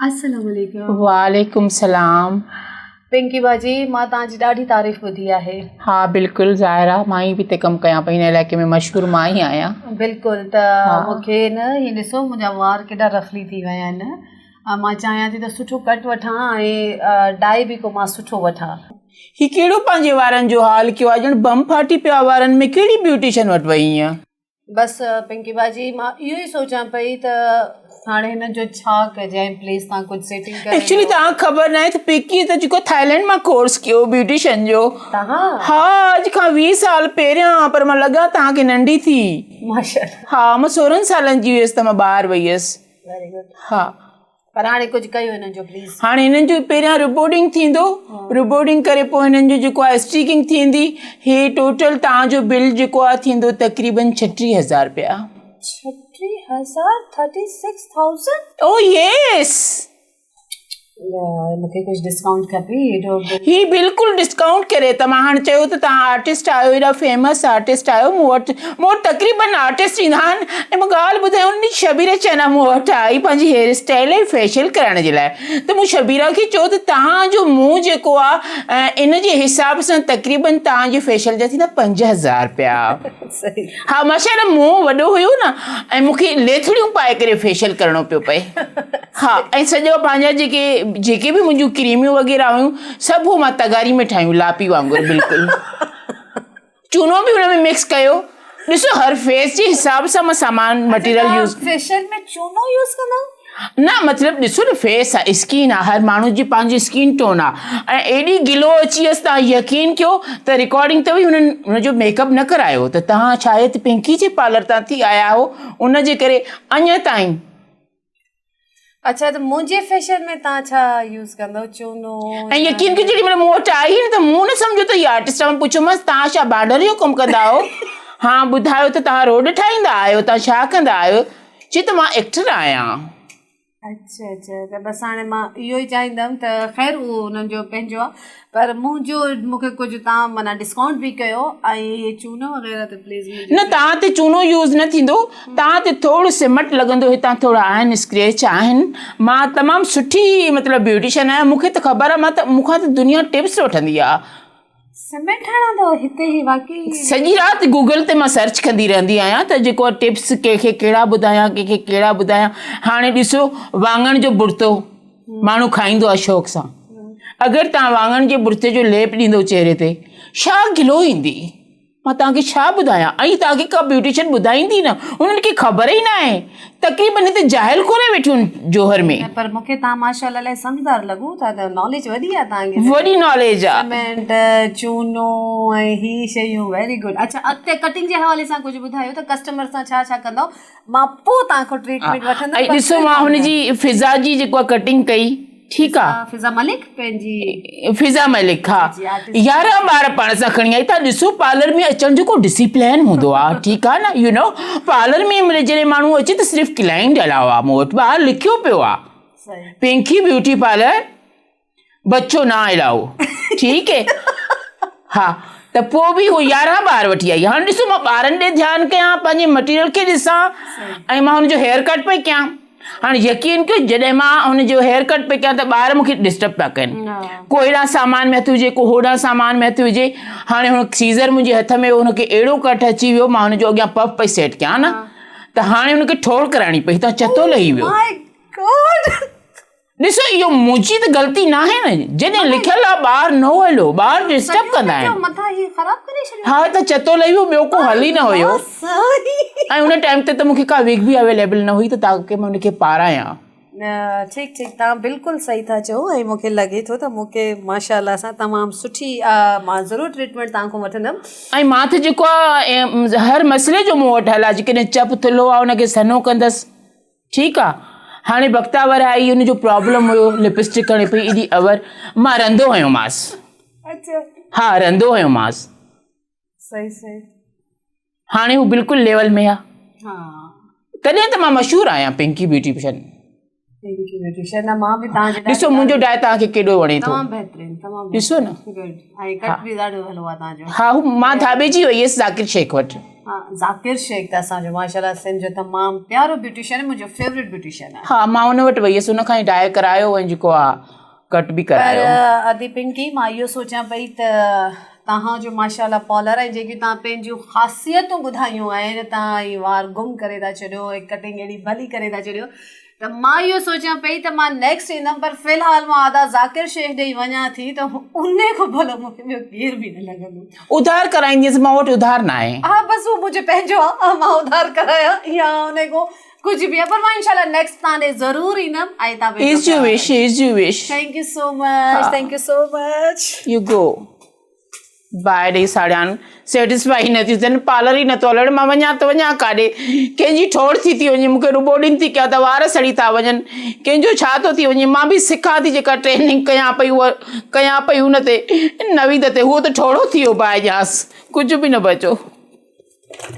السلام عليڪم. وعليڪم سلام. پنڪي باجي مان توهان جي ڏاڍي تعريف ٻڌي آهي. ها بلڪل ظاهر آ مان ئي به هتي ڪم ڪيان پئي هن علائقي ۾ مشهور مان ئي آهيان. بلڪل ته مون کي نه هي ڏسو منهنجا وار ڪيڏا رفلي ٿي ويا آهن ۽ مان چاهيان ٿي ته سٺو ڪٽ وٺان ۽ ڊائي به ڪو مان سٺو وٺان. هي ڪهڙو پنهنجي وارن جو حال ڪيو آ ڄڻ بم ڦاٽي پيو آ وارن ۾ ڪهڙي بيوٽيشن وٽ وئي هئين. بس پنڪي باجي مان اهو ئي سوچان پئي ته هاڻي هنن جو ڇا ڪجي ۽ پليز تان ڪجهه سيٽنگ ڪري ايڪچولي توهان خبر ناهي ته پنڪي ته جيڪو ٿائلينڊ مان ڪورس ڪيو بيوٽيشن جو توهان ها اڄ کان 20 سال پهريان پر مان لڳان توهان کي ننڍي ٿي ماشاءالله ها مان 16 سالن جي هيس ته مان ٻاهر وئي هيس ويري گڊ ها پر هاڻي ڪجهه ڪيو هنن جو پليز. هاڻي هنن جو پهريان ربورڊنگ ٿيندو ربورڊنگ ڪري پوء هنن جو جيڪو آهي اسٽيڪنگ ٿيندي هي ٽوٽل توهان جو بل جيڪو آهي ٿيندو تقريبن ڇٽيهه هزار رپيا. ڇٽيهه هزار ٿرٽي سڪس ٿائوزنڊ. او يس. مون کي ڪجهه ڊسڪائونٽ کپي ايڏو بل. هي بلڪل ڊسڪائونٽ ڪري ته مان هاڻي چيو ته توهان آرٽسٽ آهيو ايڏا فيمس آرٽسٽ آهيو مون وٽ مون وٽ تقريبن آرٽسٽ ايندا آهن ۽ مان ڳالهه ٻڌايان ان ڏينهن شبيره چنا مون وٽ آئي پنهنجي هيئر اسٽائل ۽ فيشل ڪرائڻ جي لاء ته مون شبيره کي چيو ته توهان جو منهن جيڪو آهي ان جي حساب سان تقريبن توهان جي فيشل جا ٿيندا 5000 رپيا ها ماشاء الله منهن وڏو هيو نه ۽ مون کي ليٿڙيون پائي ڪري فيشل ڪرڻو پيو پئي ها ۽ سڄو پنهنجا جيڪي جيڪي به منهنجون ڪريميون وغيره هيون سڀ هو مان تغاري ۾ ٺاهيون لاپي وانگر بلڪل چونو به ان ۾ مڪس ڪيو ڏسو هر فيس جي حساب سان مان سامان مٽيريل يوز فيشل ۾ چونو يوز ڪندا نه مطلب ڏسو نه فيس آ اسڪين آ هر ماڻهو جي پنهنجي اسڪين ٽون آ ۽ ايڏي گلو اچي ويس تان يقين ڪيو ته رڪارڊنگ ته هنن هن جو ميڪ اپ نه ڪرايو ته تهان شايد پنڪي جي پارلر تان ٿي آيا آهو ان جي ڪري اڃا تائين. اڇا ته منهنجي فيشل ۾ تان ڇا يوز ڪندو چونو. ۽ يقين ڪيو جيڏي مهل مون وٽ آئي نه ته مون نه سمجهيو ته هي آرٽسٽ آ مان پڇيومانس تان ڇا بارڊر جو ڪم ڪندا آهو ها ٻڌايو ته تان روڊ ٺاهيندا آهيو تان ڇا ڪندا آهيو چي ته مان ايڪٽر آهيان. اڇا اڇا ته بس هاڻي مان اهو ئي چاهيندم ته خير اهو انهن جو پنهنجو آهي پر منهنجو مون کي ڪجهه تان معنيٰ ڊسڪائونٽ به ڪيو ۽ هي چونو وغيره ته پليز نه تان تي چونو يوز نه ٿيندو تان تي ٿورو سيمٽ لڳندو هتان ٿورا آهن اسڪريچ آهن مان تمام سٺي مطلب بيوٽيشن آهيان مون کي ته خبر آهي مان ته مون کان ته دنيا ٽپس وٺندي آهي. سيمينٽ ٺاهڻا اٿو هتي هي واقعي. سڄي رات گوگل تي مان سرچ ڪندي رهندي آهيان ته جيڪو ٽپس ڪنهن کي ڪهڙا ٻڌايان ڪنهن کي ڪهڙا ٻڌايان هاڻي ڏسو واڱڻ جو بڙتو ماڻهو کائيندو آهي شوق سان اگر توهان واڱڻ جي بڙتي جو ليپ ڏيندو چهري تي ڇا گلو ايندي مان توهان کي ڇا ٻڌايان ۽ توهان کي ڪا بيوٽيشن ٻڌائيندي نه انهن کي خبر ئي ناهي تقريبن هتي جاهل ڪونهي ويٺيون آهن جوهر ۾. نه پر مونکي توهان ماشاءالله الاهي سمجهدار لڳو ٿا ته ناليج وڏي آهي توهان کي وڏي ناليج آهي. سيمينٽ چونو ۽ هي شيون ويري گڊ اڇا اڳتي ڪٽنگ جي حوالي سان ڪجهه ٻڌايو ته ڪسٽمر سان ڇا ڇا ڪندؤ مان پوء توهان کان ٽريٽمينٽ وٺندم ۽ ڏسو مان هن جي فضا جي جيڪو ڪٽنگ ڪئي ٺيڪ آ. فضا ملڪ پنهنجي. فضا ملڪ ها يارهن ٻار پاڻ سان کڻي آئي تان ڏسو پارلر ۾ اچڻ جو ڪو ڊسيپلين هوندو آ ٺيڪ آ نه يو نو پارلر ۾ جڏهن ماڻهو اچي ته صرف ڪلائنٽ الاؤ آ مون وٽ ٻاهر لکيو پيو آ پنڪي بيوٽي پارلر بچو نه الاؤ ٺيڪ هي ها ته پوء به هو يارهن ٻار وٺي آئي هاڻي ڏسو مان ٻارن ڏي ڌيان ڪيان پنهنجي مٽيريل کي ڏسان ۽ مان هن جو هيئر ڪٽ پئي ڪيان هاڻي يقين ڪيو جڏهن مان هن جو هيئر ڪٽ پئي ڪيان ته ٻار مون کي ڊسٽرب پيا ڪن ڪو هيڏانهن سامان ۾ هٿ وجهي ڪو هوڏانهن سامان ۾ هٿ وجهي هاڻي هن سيزر منهنجي هٿ ۾ هو هن کي اهڙو ڪٽ اچي ويو مان هن جو اڳيان پف پئي سيٽ ڪيان نه ته هاڻي هن کي ٺوڙ ڪرائڻي پئي هتان چتو لهي ويو. ڏسو اهو منهنجي ته غلطي ناهي نه جڏهن لکيل آ ٻار نه هلو ٻار ڊسٽرب ڪندا آهن ها ته چتو لهي ويو ٻيو ڪو حل ئي نه هيو ۽ ان ٽائيم تي ته مونکي ڪا وگ به اويليبل نه هئي ته تاڪي مان ان کي پارايان. ٺيڪ ٺيڪ تان بلڪل صحيح ٿا چئو ۽ مونکي لڳي ٿو ته مونکي ماشاء الله سان تمام سٺي مان ضرور ٽريٽمينٽ تان کان وٺندم. ۽ مان ته جيڪو آ هر مسئلي جو مون وٽ حل آ جيڪڏهن چپ ٿلهو آ ان کي سنهو ڪندس. ٺيڪ آ هاڻي بختاور آئي ان جو پرابلم هيو لپسٽڪ هڻي پئي ايڏي اور مان رندو هيومانس ها رندو هيومانس صحيح صحيح هاڻي هو بلڪل ليول ۾ آ تڏهن ته مان مشهور آهيان Pinky beautician. Thank you beautician نه مان به توهان جي ڏسو منهنجو ڊائي توهان کي ڪيڏو وڻي ٿو. تمام بهترين تمام ڏسو نه. گڊ ۽ ڪٽ به ڏاڍو ڀلو آهي توهان جو. ها هو مان ڌاٻيجي وئي هيس ذاڪر شيخ وٽ. ها ذاڪر شيخ ته اسان جو ماشاءالله سنڌ جو تمام پيارو بيوٽيشن منهنجو فيورٽ بيوٽيشن آهي. ها مان ان وٽ وئي هيس ان کان ئي ڊائي ڪرايو ۽ جيڪو آ ڪٽ به ڪرايو. پر ادي پنڪي مان اهو سوچيان پئي ته توهان جو ماشاءالله پالر ۽ جيڪي توهان پنهنجون خاصيتون ٻڌايون آهن توهان هي وار گم ڪري ٿا ڇڏيو ۽ ڪٽنگ اهڙي ڀلي ڪري ٿا ڇڏيو ته مان اهو سوچيان پئي ته مان نيڪسٽ ايندم پر في الحال مان ادا ذاڪر شيخ ڏي وڃان ٿي ته ان کان ڀلو مون کي ٻيو ڪير به نه لڳندو. اڌار ڪرائينديس مان وٽ اڌار ناهي. ها بس اهو منهنجو پنهنجو آ مان اڌار ڪرايان يا ان کان ڪجهه به پر مان انشاء الله نيڪسٽ تان ڏي ضرور ايندم ۽ تان پنهنجو as you wish as you wish. Thank you so much thank you so much. You go. باهه ڏئي ساڙيان سيٽسفائي نه ٿيون ٿين پارلر ئي نٿو هلڻ مان وڃان ته وڃان ڪاڏي ڪنهن جي ٺوڙ ٿي ٿي وڃي مونکي ربوڊنگ ٿي ڪيان ته وار سڙي ٿا وڃن ڪنهن جو ڇا ٿو ٿي وڃي مان به سکان ٿي جيڪا ٽريننگ ڪيان پئي اها ڪيان پئي ان تي نويد تي هو ته ٺوڙهو ٿي ويو باهه ڏيانس ڪجهه به نه بچو.